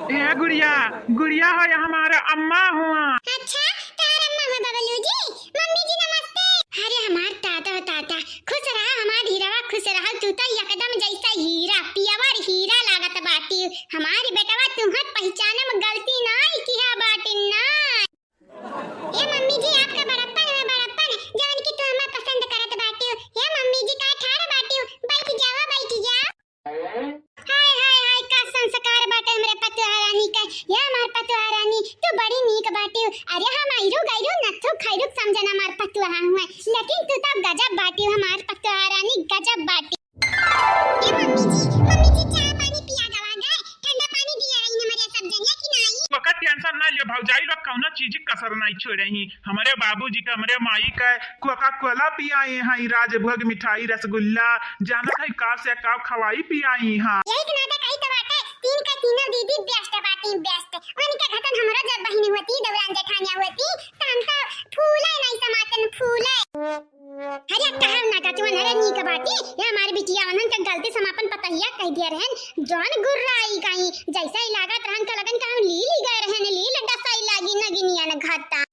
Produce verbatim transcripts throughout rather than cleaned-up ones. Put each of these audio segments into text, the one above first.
ए गुड़िया, गुड़िया हो या हमार अम्मा हुआ। अच्छा, तोहार अम्मा हुआ बबलू जी। मम्मी जी नमस्ते। अरे हमार दादा हो दादा, खुश रहा हमार हीरावा, खुश रहा। तू तो एकदम जैसा हीरा, pure हीरा लागत बाटी। हमार बेटवा तुहर पहचाने में गलती नाई किहा बाटिन ना। ए मम्मी जी, आपका बड़प्पन है बड़प्पन, जवन कि तू हमें पसंद करत बाटियो। ए मम्मी जी, का ठाड़ बाटियो, बैठ जावा, बैठ जा। हाय, हाय, हाय, का संस्कार बाटे हमरे पतोहा रानी का। ए हमार पतोहा रानी, तू बड़ी नीक बाटियो। अरे हम आइरू गइरू नथु खैरू समझन हमार पतोहा हुए, लेकिन तू तो गजब बाटियो हमार पतोहा रानी, गजब बाटी। ए मम्मी जी, मम्मी जी, चाह पानी पिया गवा गए, ठंडा पानी दिया रही हमरे सब जने कि नाई? ओकर tension ना लियो भौजाई लोग, कौनो चीज कसर नहीं छोड़े ही। हमरे बाबूजी के, हमरे माई के Coca Cola पियाई हैं, राजभोग मिठाई रसगुल्ला, जानत है का से का खवाई पियाई हैं। यही के नाते कही तो बाटे, तीन के तीनों दीदी best बाटी, best। उनके घतन हमरो जब बहिनी होती, दौरान जेठानिया होती, त हम तो फूले नहीं समातन, फूले। अरे कहब ना का तुमन हरे नीक बाटी, ये हमार बिटिया वनन के गलती से हम अपन पतहिया कह दिया रहन, जौन गुर्राई कहीं, जैसे ही लागत रहन का लगन का हम लील ही गए रहन, लील डसाई लागी नगिनिया न घाटा।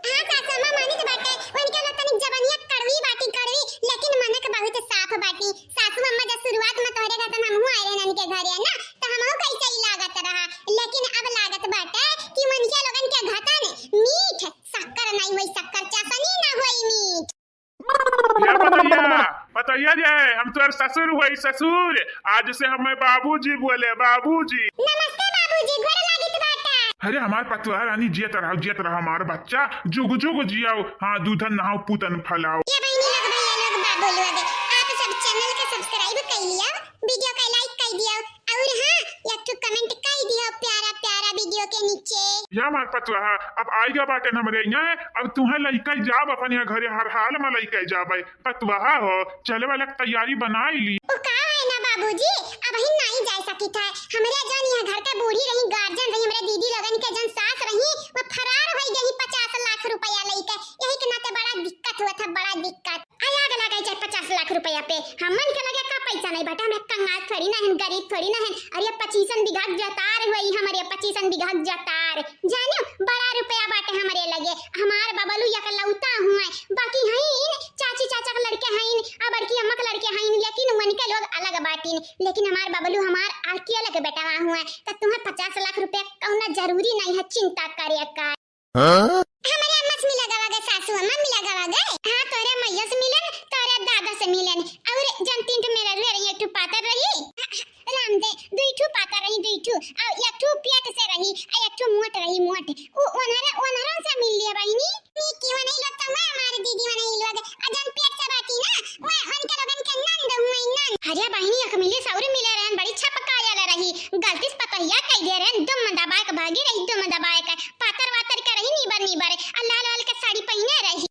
हाँ सासू अम्मा मानित बाटे, उनके लोग तनिक जबनिया कड़वी बाटी कड़वी, लेकिन मनक बहुत साफ बाटी। सासू अम्मा जब शुरुआत में तोहरे घतन हमहू आए रहन उनके घरे ना, त हमहू कैसे ही लागत रहा, लेकिन अब लागत बाटे कि उनके लोगन के घतन मीठ, शक्कर नहीं होई, शक्कर चाशनी ना होई मीठ। या पतैया, पतैया रे, हम तोर ससुर हुई, ससुर। आज से हमें बाबूजी बोले, बाबूजी। नमस्ते बाबूजी, गोड़ लागित बाटे। अरे हमार पतोहा रानी, जियत रहो, जियत रहो हमार बच्चा, जुग जुग जियाओ, हाँ, दूधन नहाओ, पूतन फलाओ। ये बहिनी लोग, भैया लोग, बाबू लोग, आप सब channel के subscribe कर लियो, video का like कर दियो, और हाँ, एक ठो comment कर दियो प्यारा प्यारा video के नीचे। या हमार पतोहा, अब आइगा बाटन हमरे यहाँ, अब तुहें लइके जाब अपन यहाँ घरे, हर हाल में लइके जाबे। पतोहा हो, चले वाला के तैयारी बनाई ली। ओ का है ना बाबूजी, अबहिन नाई जाए सकित है। हमरे जौन यहाँ घर के बूढ़ी रही, guardian रही, हमरे दीदी लोगन के जौन सास रही, वो फरार होई गई पचास लाख रुपया लइके। यही के नाते बड़ा दिक्कत हुआ था, बड़ा दिक्कत। आ आग लगा जाए पचास लाख रुपया पे। हमन के लगे का पैसा नहीं बाटे, हम एक कंगाल थोड़ी ना हन, गरीब थोड़ी ना हन। अरे पच्चीसन बीघा के जतार हुई हमरे, पच्चीसन बीघा के जतार। जानियो, बड़ा रुपया बाटे हमरे लगे। हमार बबलू एकलौता हुए, बाकी हईन, चाची चाचा के लड़के हईन, आ बड़की अम्मा के लड़के हईन, लेकिन उनके लोग अलग बाटिन। लेकिन हमार बबलू हमार अकेले के बेटवा हुए, त तुम्हें पचास लाख रुपया कौना जरूरी नहीं है चिंता करे का। हाँ? हमरे अम्मा से मिला गवा गए, सासू अम्मा मिला गवा गए। हाँ, तोरे मैया से मिलन, तोरे दादा से मिलन। और जन तीन ठो मेहरारू रही, एक ठो पातर रही। राम दे, दुई ठो पातर रही, दुई ठो। और एक ठो पेट से रही, और एक ठो मोट रही, मोट। उ ओनहरा, ओनहरा से मिल लिया बहिनी। नीकी वनई लोग तो मैं हमारे दीदी वनई लोग। आ जन पेट से बाटी ना, मैं उनके लोगन के नंद हुई नंद। अरे बहिनी, एक मिली सौरी मिले रहन, बड़ी छपकायल रही। गलती से पतहिया कह दे रहन, दुम दबाए के भागी रही, दुम दबाए के। पातर वातर के रही, नीबर नीबर। आ लाल वाल के साड़ी पहिने रही।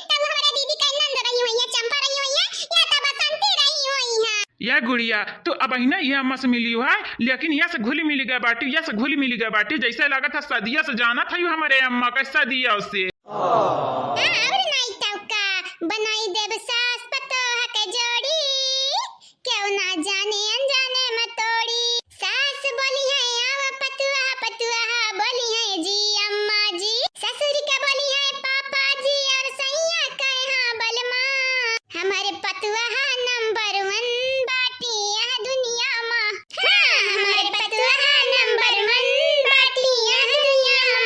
तब हमारे दीदी के नंद रही हुई है, चंपा रही हुई है, या तो बसंती रही हुई है। या गुड़िया, तू अबहिने ये अम्मा से मिली है, लेकिन या से घुली मिली गए बाटी, या से घुली मिली गए बाटी, जैसे लागत है सदिया से जानत है हमारे अम्मा का, सदिया से। हाँ, और नहीं तो का, बनाई देब सास पतोह के जोड़ी, क्यों ना जाने अनजाने में तोड़ी। सास बोली है आवा पतुआ, पतुआ बोली है जी अम्मा जी। ससुर के बोली है पापा जी और सैया कहे हाँ बलमा। हमारे पतुआ number one बाटी यह दुनिया मा। हाँ, हमारे पतुआ number one बाटी यह दुनिया मा।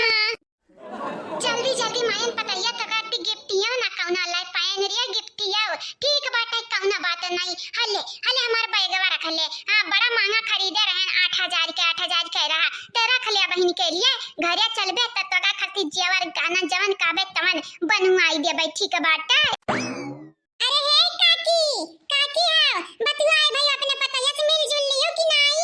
जल्दी जल्दी मायन पतैया तोका टी गिफ्टिया ना कौना लाई पायन रे गिफ्टिया। ठीक बाटे कौना बात नहीं। हले हले हमार बैगवा रख ले। हाँ बड़ा महंगा खरीदे रहन आठ हजार के आठ हजार के रहा। ते रख ले बहिन के लिए घरे चलबे त तोका खातिर जेवर गहना जवन काबे तवन बनवाई देबे ठीक बाटे। अरे हे काकी, काकी आओ, बतुआए भाई अपने पतैया से मिलजुल लियो कि नाई?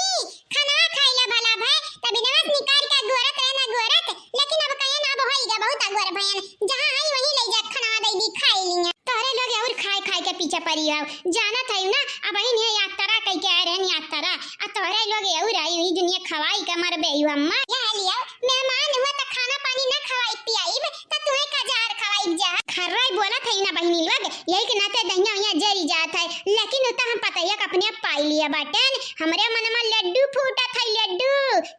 खाना खाइला भला भाई, तब बिनवास निकाल के अगोरत रहे ना अगोरत, लेकिन अब कहे ना अब होई गा बहुत अगोर भयन, जहाँ है वहीं ले जा खाना दे दी खाई लिया। तोहरे लोग और खाए खाए के पीछे पड़ी हो, जानत है ना, अब ही नहीं यात्रा कह के आए रहन यात्रा, आ तोहरे लोग और आई हुई दुनिया खवाई के मरबे यू अम्मा। यह लियो, मेहमान हुआ त खाना पानी ना खवाई पियाई, त तुम्हें का जहर खवाई जा। खर्राई बोलत है ना बहिनी लोग, यही के नाते दहिया उहिया जरी जात है। लेकिन उ त हम पतोहिया के अपने पाई लिया बाटेन। हमरे मन में लड्डू फूटत है, लड्डू।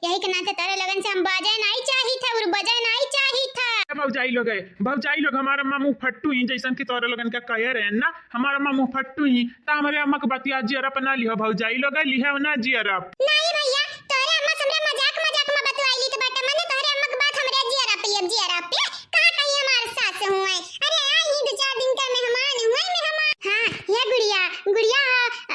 यही के नाते तोरे लोगन से हम बाजे नाई चाहित है और बजे नाई चाहित है। ए भौजाई लोग, ए भौजाई लोग, हमार अम्मा मुँह फट्टू ही, जैसन कि तोरे लोगन के कहे रहे ना, हमार अम्मा मुँह फट्टू ही, त हमरे अम्मा के बतिया जियरप ना लिहो भौजाई लोग, लिहो ना जियरप। नहीं भैया, तोरे अम्मा से हमरे मजाक मजाक में बतवाई ली त बाटे, मने तोरे अम्मा के बात हमरे जियरप, ये जियरप पे, का कही हमार सास हुए। अरे आई ही दो चार दिन का मेहमान हुए, मेहमान। हाँ, ये गुड़िया, गुड़िया,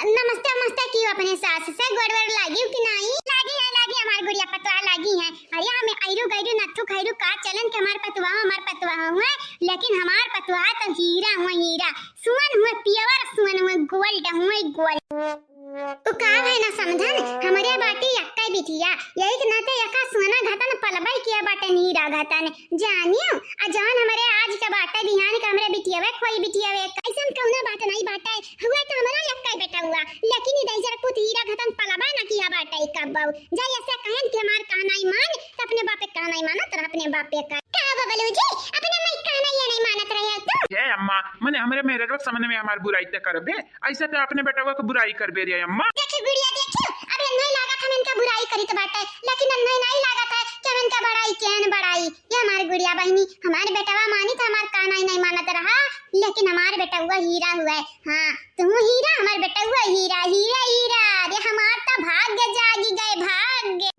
नमस्ते, नमस्ते कियो अपने सास से, गोड़ वोड़ लागियो कि नाई? लागी है, लागी हमार गुड़िया पतवा लागी है। अरे हमें आइरू गैरू नथु खैरू का चलन के हमार पतवा, हमार पतवा हुए, लेकिन हमार पतवा तो हीरा हुए, हीरा, सुअन हुए, pure सुअन हुए, gold हुए, gold। उ का है ना समझन, हमरे बाटी यक्कै बिटिया, यही के नाते यका सुअना घतन पलबै किया बाटे हीरा घतन। जानियो, आ जवन हमरे आज के बाटे, बिहान के हमरे बिटियवे खोई बिटियवे, अइसन कउनो बात नहीं बाटे। हुआ तो हमरो यक्कै बेटा हुआ, लेकिन ई दहिजर पूत हीरा घतन पलबा न किया बाटे कब्बो। जा ऐसे कहन कि हमार कहना ही मान, त अपने बापे कहना ही मानत रह, अपने बापे का। का बबलू जी, अपने माई कहना ये नहीं मानत रहे तू? ए अम्मा, मने हमरे मेहररुआ के सामने में हमार बुराई ते करबे? ऐसे ते अपने बेटवा के बुराई करबे रे अम्मा। देखी गुड़िया, देखी, अब ये नहीं लागत हम इनका बुराई करित बाटे, लेकिन अब नहीं, नहीं लागत है कि हम इनका बड़ाई केहन बड़ाई। ये हमार गुड़िया बहिनी, हमार बेटवा मानी तो हमार काना ही नहीं मानत रहा, लेकिन हमार बेटवा हीरा हुआ है। हाँ, तू हीरा, हमार बेटवा हीरा, हीरा, हीरा। अरे हमार तो भाग्य जागी गए, भाग्य।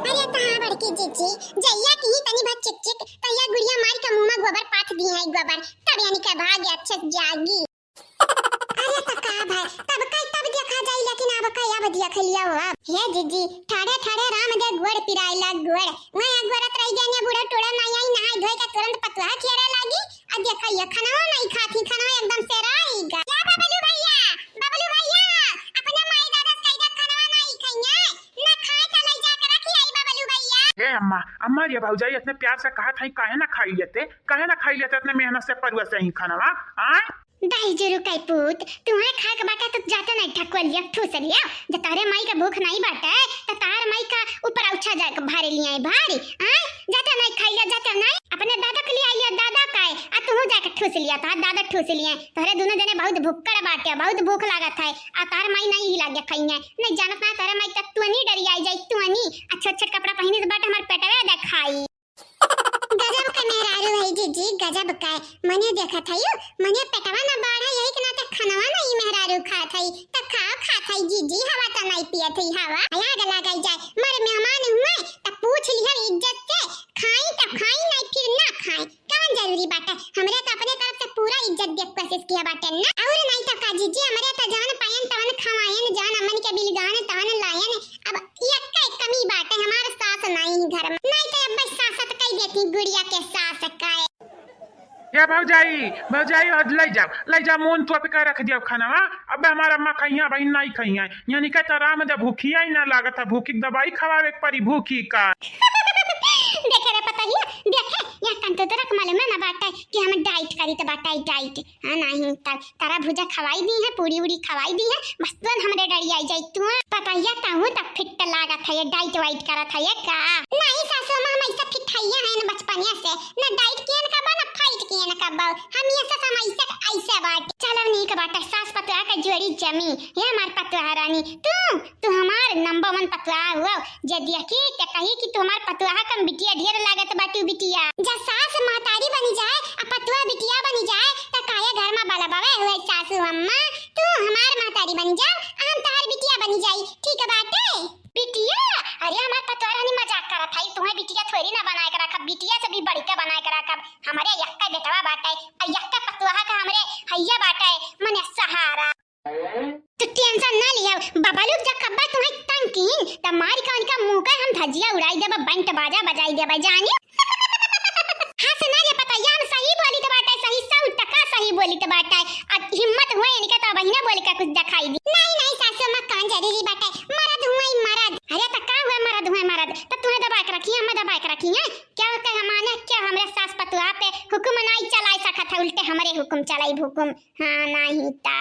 अरे कहाँ बड़की जीजी, जइया की ही तनी भर चिक चिक, तइया गुड़िया मार के मुँह में गोबर पाथ दी है, गोबर, तब यानी के भाग्य अच्छे से जागी। अरे त का भाई, तब कई तब देखा जाई, लेकिन अब कई अब देख लिया हो अब। हे जीजी, ठाड़े ठाड़े राम दे गोड़ पिराइला गोड़। वहीं अगोरत रह गया ने बूढ़ा टूढ़ा नाई आई, नहाई धोई के तुरंत पतुआ खेरे लागी। आ देखा ये खाना नहीं खाती, खाना एकदम से राई गा। या बबलू भैया, बबलू भैया, अपने माई दादा से कह दे खाना नहीं खाइए, ना खाए तो ले जाके रखी आई बबलू भैया। हे अम्मा, अम्मा रे भौजाई इतने प्यार से कहा था, काहे ना खाई लेते, काहे ना खाई लेते इतने मेहनत से परुआ से ही खाना, आय? दाई जुरु कई पूत, तुहे खाए के बाटे त जाते नहीं ठकुआ लिया, ठूस लिया। जब तारे माई का भूख नहीं बाटे, त तार माई का ऊपर औछा जाए के भारे लिया है भारी। आय, जाते नहीं खाई लिया, जाते नहीं। अपने दादा के लिए आई लिया, दादा का है, आ तुहू जाके ठूस लिया, तार दादा ठूस लिए। तोहरे दोनों जने बहुत भुक्कड़ बाटे, बहुत भूख लागत है, आ तार माई नहीं हिला के खाई है। नहीं जानत ना तारे माई का तुअनी डरी आई जाई, तुअनी। अच्छा अच्छा कपड़ा पहनी तो बाटे हमार पेटवे देखाई। गजब के मेहरारू है जीजी, गजब के। मने देखत हयू, मने पेटवा न बाढ़े, यही के नाते खनवा नहीं मेहरारू खात हई। त खाओ खात हई जीजी, हवा त नहीं पियत हई, हवा। आग लगाई जाए, मर मेहमान हुए, त पूछ लिहर इज्जत से, खाई त खाई, नहीं फिर ना खाई। कौन जरूरी बाटे? हमरे त अपने तरफ से पूरा इज्जत दे कोशिश किया बाटे ना। और नहीं त का जीजी, हमरे त जवन पायन तवन खवायन, जवन अमन के बिलगान तवन लायन, अब यक्का एक कमी बाटे, हमार सास नाई घर में, नाई तो अब सासत कई देती गुड़िया के सास का। ए भौजाई, भौजाई, आज ले जाओ, ले जाओ, मुंह तोप के रख दियो खाना, हाँ? अब हमार अम्मा खइया, बहिन नाई खइया, यानी के तो राम दे भूखिया ही ना लागत है, भूखी के दवाई खवावे के परी, भूखी का। देखे रे पतोहिया, देखे, या कंतोतरा के मालूम ना बाटे कि हम diet करी तो बाटे diet। हाँ, नहीं, त-, तारा भुजा खवाई दी है, पूरी उड़ी खवाई दी है, बस तुरंत हमरे डरी आई जाई तू। पतोहिया, तहूँ त fit लागत है, ये diet वाइट करत है, ये का? नहीं सासू माँ, हम ऐसा fit हइये हैं न बचपने से, न diet किए न कबो, न fight किए न कबो, हम ये सब हम ऐसे, ऐसे बाटे। चलो नीक बाटे, सास पतोह के जोड़ी जमी, ये हमार पतोह रानी, तू तू हमार number one पतोह हुआ, जे देखी ते कही कि तू हमार पतोह कम बिटिया ढेर लागत बाटू बिटिया। जब सास महतारी बनी जाए, आ पतोह बिटिया बनी जाए, त काहे घर में बलबवे हुए सासू अम्मा? तू हमार महतारी बनी जा, आ हम तोहार बिटिया बनी जाई, ठीक बाटे? बिटिया? अरे हमार पतोह रानी मजाक करत हई, तुम्हें बिटिया थोड़ी ना बनाए के रखब, बिटिया से भी बढ़ के बनाए के रखब। हमरे यक्का बेटवा बाटे, आ यक्का पतोह का हमरे हइया बाटे, मने सहारा। तू tension ना लिया, बबलू जब कब्बा तुम्हें तंग की, तब मार के उनका मुंह का हम धजिया उड़ाई देबा, बैंड बाजा बजाई देबा, जानी। हाँ, सुना रे पतोहिया, हम सही बोली तो बाटे, सही सौ टका सही बोली तो बाटे। अब हिम्मत हुए इनका तो बहिने बोल के कुछ दिखाई दी। नहीं, नहीं, सासू माँ, कौन जरूरी बाटे, मरद हुए मरद। अरे तो का हुए मरद हुए मरद, तो तुम्हें दबा के रखी, हमें दबा के रखी है? क्या होता है हमारे, क्या हमरे सास पतोह पे हुक्म नहीं चला सकत है, उल्टे हमरे हुक्म चलाई हुक्म। हाँ, नहीं तो।